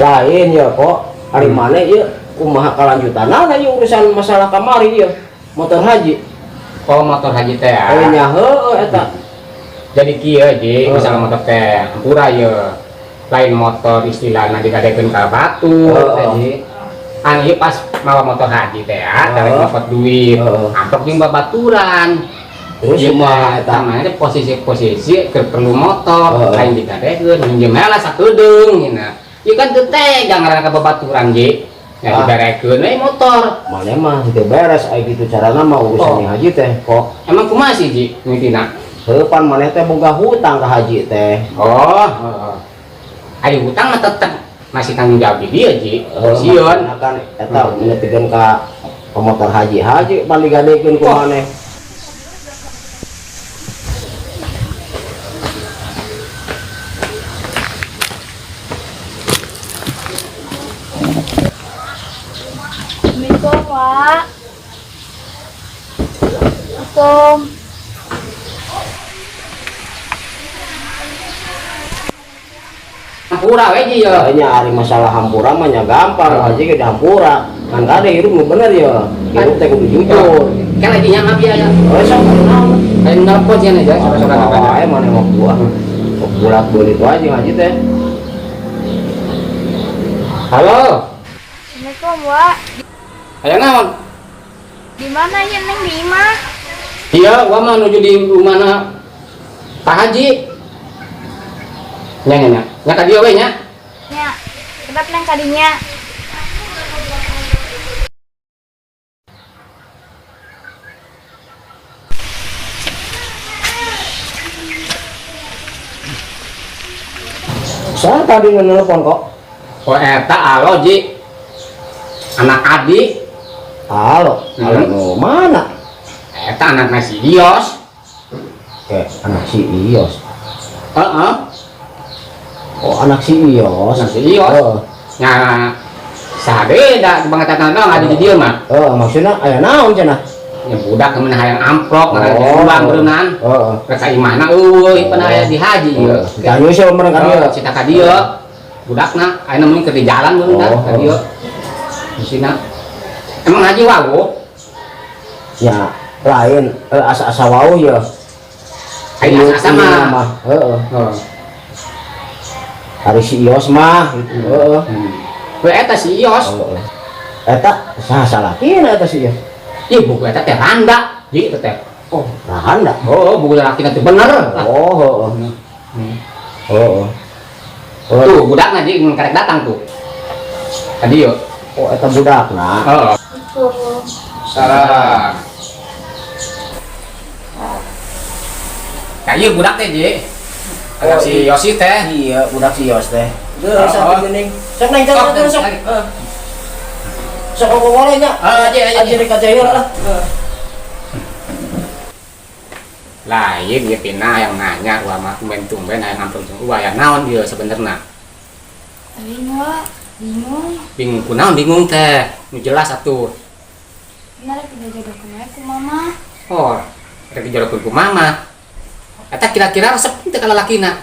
Lain ya kok ari maneh ieu kumaha kalanjutanana ieu urusan masalah kamari ieu motor haji. Oh, motor haji teh. Oh nya heueuh eta. Jadi kieu Ji, misalnya motor teh hampura ye. Lain motor istilahna digadekeun ka batur teh Ji. An ieu pas mawa motor haji teh ya, tarik nyopot duit. Amplop jeung babaturan. Terus Ieu kumaha teh eta? Namanya teh posisi-posisi keur perlu motor, lain digadekeun minjem heula sakedeung cenah. Ieu kan teu tega ngaranna ka babaturan Ji. Ya diberekeun we motor. Maneh mah teu beres aya kitu carana mah urusan haji teh kok. Emang kumaha sih Ji mimitina? Heuh pan maneh teh boga hutang ka haji teh. Oh, heeh. Ari hutang mah tetep masih tanggung jawab di dia Ji. Sieun. Maksudna kan eta nepikeun ka motor haji haji pan digadekeun ku maneh. Assalamualaikum, Wak. Assalamualaikum. Hampura we Ji ya. Nya ari masalah hampura mah nya gampang, haji ge dihampura. Kan kade hirup nu bener ya. Hirup teh kudu jujur. Kan lagi nya mah biaya. Oh sok naon? Lain nelpon sih aja sore-sore Wae maneh mah buah. Bulat beulit wae jeung haji teh. Halo. Assalamualaikum, Wak. Aya naon? Di mana ya Neng di imah? Iya, gua mah nuju di rumahna Pak Haji. Nya nya nya. Nya ka dieu we nya. Nya. Kedap Neng kadinya. Saya tadi nelpon kok. Oh eta alo Ji. Anak Adi. Halo, halo nu mana? Eta anakna si Ios. Anak si Ios. Heeh. Oh, anak si Ios. Anak si Ios. Heeh. Nya sabeda banget eta mah ada di dieu mah. Heeh, maksudna aya naon cenah? Nya budak kemen hayang amplop ngaran uang beureunaan. Heeh. Rek ka imahna eueuh pan aya di haji ieu. Tah nyusul meureun ka dieu. Cita ka dieu. Budakna ayeuna meureun keur di jalan meureun Oh, ka dieu. Di sina. Emang haji wawuh? Ya, lain asa-asa wawuh ya. Aing asa-asa mah. Heeh. Heeh. Ari si Ios mah gitu. Heeh. We eta si Ios. Heeh. Eta saha salakina eta si Ios? Ih, buku eta teh randa, Ji eta teh. Oh, randa. Oh, buku lalakina teh bener. Oh, heeh. Heeh. Oh. Tuh, budakna Ji mun karek datang tuh. Tadi yo. Oh, eta budakna. Heeh. Assalamualaikum. Salam. Kayak budak teh, Ji. Anak Oh, si Yosi teh. Iya, budak si Yos teh. Geus Oh. atuh geuning. Sok neng Sok, sok sok. sok. Heeh. Sok ngomong nya. Heeh, Ji, ayo, Ji. Aja rek aja lah. Lain ya Pina yang nanya wah mah tumben-tumben hayang amplop jeung uwa ya naon ieu sebenarnya. Lain, Wak. Bingung. Bingung kunaon bingung teh. Nu jelas atuh. Pina rek dijodohkeun we ku mama. Oh, rek dijodohkeun ku mama. Eta kira-kira resep teu ka lalakina?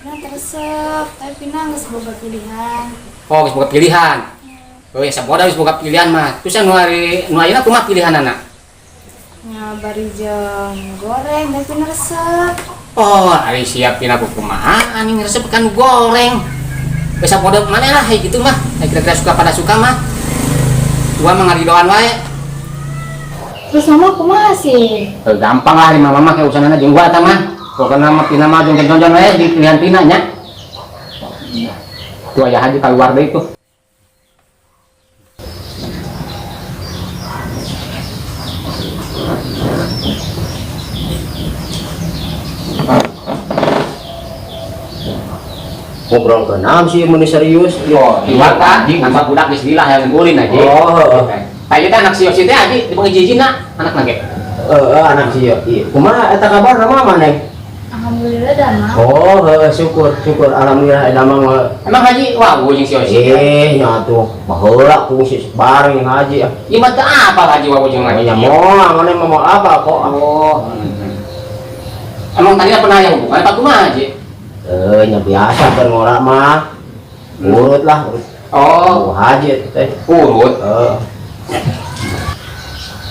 Pina resep, tapi Pina geus boga pilihan. Oh, geus boga pilihan. Oh ya saboda geus boga pilihan mah. Terus anu ari nu ayeuna kumaha pilihanana? Nya bari jeung goreng, tapi Pina resep. Oh, ari siap pina kumaha anjing resep kan goreng. Geus saboda maneh lah kayak gitu mah. Ai kira-kira suka pada suka mah. Gua mah ngaridoan wae. Terus mama kumaha sih? Gampang lah di mama mah kayak urusanana jeung gua eta mah. Pokokna mah Pina mah jeung jon-jon wae di pilihan Pina nya. Tuh aya haji keluar deui tuh. Ngobrol ke naon sih mun serius. Oh, iwat ka, Ji, nambah budak geus lila hayang ulin aja. Oh, heeh. Tah ieu teh anak si Yosi teh Haji dipangijijina anakna ge. Heeh, anak si Yosi. Kumaha eta kabarna mama Neng? Alhamdulillah damang. Oh, heeh, syukur, syukur alhamdulillah damang mah. Emang Haji wawuh jeung si Yosi? Nya atuh baheula kungsi bareng jeung Haji ah. Ieu mah teu apal Haji wawuh jeung Haji. Nya moal, maneh mah moal apa kok. Oh. Emang tadi pernah aya hubungan apa kumaha Haji? Nya biasa keur ngora mah. Urut lah, urut. Oh, haji teh. Urut. Heeh.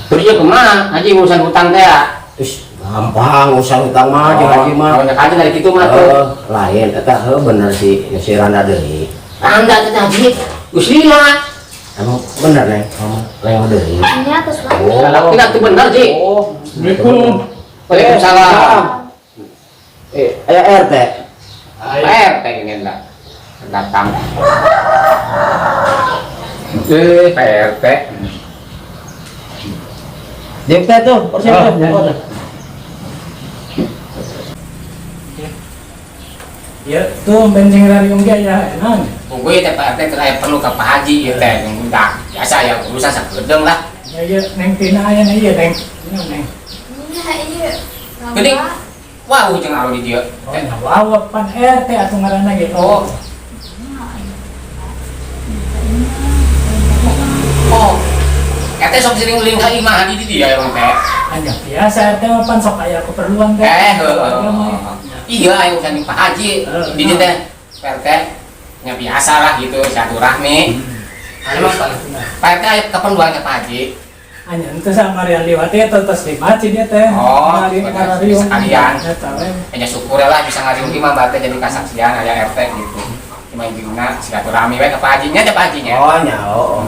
Terus ya kumaha haji urusan hutang teh ya? Terus gampang urusan hutang mah jeung haji mah. Oh, haji dari kitu mah tuh. Lain eta heuh bener si si Randa deui. Randa teh haji geus lila. Emang bener neng, kamu lewat deui. Nya terus wae. Oh. Tidak tuh bener ji. Oh. Assalamualaikum. Waalaikumsalam. Aya RT. Pak RT ingin lah datang. Pak RT. Dia teh tuh, kursi Oh, tuh. ya. Oh, tuh. Ya, tuh bensin rariung ge ya, enak. Pokoknya teh Pak RT teh aya perlu ka Pak Haji ieu teh yang udah biasa ya urusan sakedeung lah. Ya, ya, Neng Tina aya nih, iya, Neng. Tina, Neng. Nya iya. Geuning. Wah, ujung alo di dieu. Oh, nah, wow, pan RT atuh ngaranna ge. Oh. Oh. RT sok sering ulin ka imah di dieu emang teh. Hanya biasa RT mah pan sok aya keperluan teh. Heeh. Iya, aya urusan jeung Pak Haji. Di dieu teh Pak RT nya biasa lah gitu silaturahmi. Emang Pak RT aya keperluan ka Pak Haji. Hanya ente sama Marian Liwati atau tos di masjid ya teh. Oh, Ngariung. sekalian. Eta we. Hanya syukur lah bisa ngariung di mah berarti jadi kasaksian aya RT gitu. Cuma intinya silaturahmi we ka Pak Hajinya teh Pak Hajinya. Oh, nya, oh.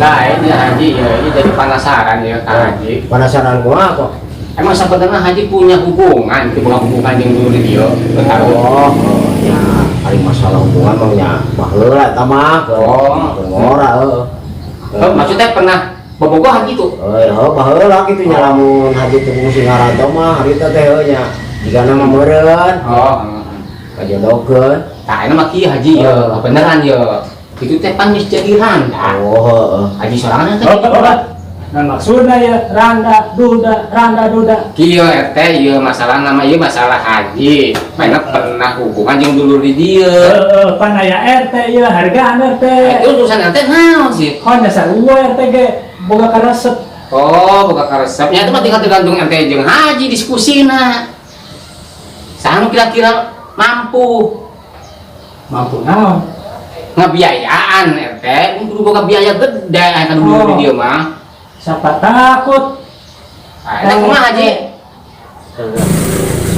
Lah ini Haji ya, ini jadi penasaran ya Kak Haji. Penasaran gua kok. Emang sebenarnya Haji punya hubungan, itu bukan hubungan yang dulu di dia. Oh, ya, paling masalah hubungan mah nya baheula eta mah. Oh. Ngora heuh. Oh, maksudnya pernah bobogohan gitu? Heuh, baheula kitu nya lamun Haji teu fungsi ngaranto mah harita teh heuh nya. Jigana mah meureun. Oh, kajodokeun. Tah ini mah kieu Haji ya, beneran ya. Itu teh pan geus jadi randa. Oh, heeh. Haji sorangan teh. Oh, oh, nah maksudnya ya randa duda randa duda. Kieu RT ieu masalah nama ieu masalah haji. Mana pernah hubungan jeung dulur di dieu. Heeh, pan aya RT ieu hargaan RT. Itu urusan RT naon sih? Oh, dasar sarua RT ge boga karesep. Oh, boga karesepnya itu mah tinggal tergantung RT jeung haji diskusina. Saha nu kira-kira mampu? Mampu naon? Ngebiayaan RT, kudu boga biaya gede aya ka dulur di dieu mah. Siapa takut? Nah, ini kumaha Haji?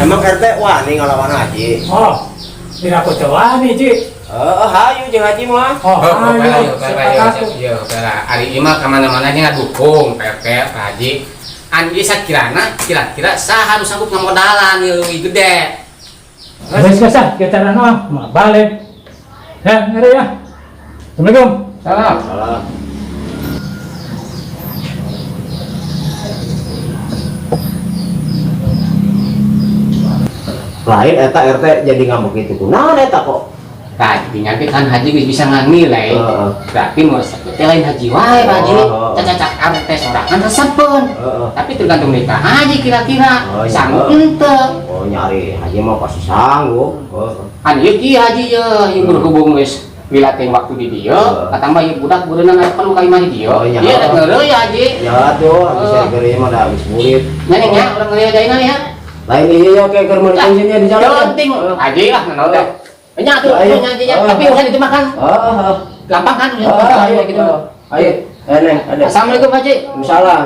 Emang RT wani ngalawan Haji? Oh, tidak aku wani, Ji. Heeh, hayu jeung Haji mah. Oh, hayu. Siapa takut? Iya, ari ieu mah ka mana-mana nya ngadukung Pak RT, Pak Haji. An ieu sakirana kira-kira saha nu sanggup ngamodalan ieu leuwih gede. Geus geus ah, kita mah balik. Ya, ngeri ya. Assalamualaikum. Salam. Salam. Lain eta RT jadi ngambek itu kunaon eta kok. Tah, jadinya ge kan haji geus bisa nganilai. Heeh. Berarti nu resep teh lain haji wae, Pak Haji. Heeh. Cacacak RT sorangan resepeun. Heeh. Tapi tergantung nikah haji kira-kira. Oh, iya. Sanggup henteu. Oh, nyari haji mah pasti sanggup. Heeh. Kan ieu kieu haji ye, ieu berhubung geus wilating waktu di dieu, Heeh. katambah ieu budak beureunang aya perlu ka imah di dieu. Oh, iya. Ieu rek ngeureuy haji. Ya tuh, bisa digeureuy mah da geus murid. Nya nih nya, urang ngeureuy ajaina ya. Lain ieu ya kayak keur meuli bensin di jalan. Penting haji lah naon teh. Nya tuh, Ayo. nya nya, Oh. tapi urusan itu mah kan Heeh, heeh. gampang kan urusan Heeh, itu ayo gitu. Ayo, neng, ada. Assalamualaikum Haji. Salam.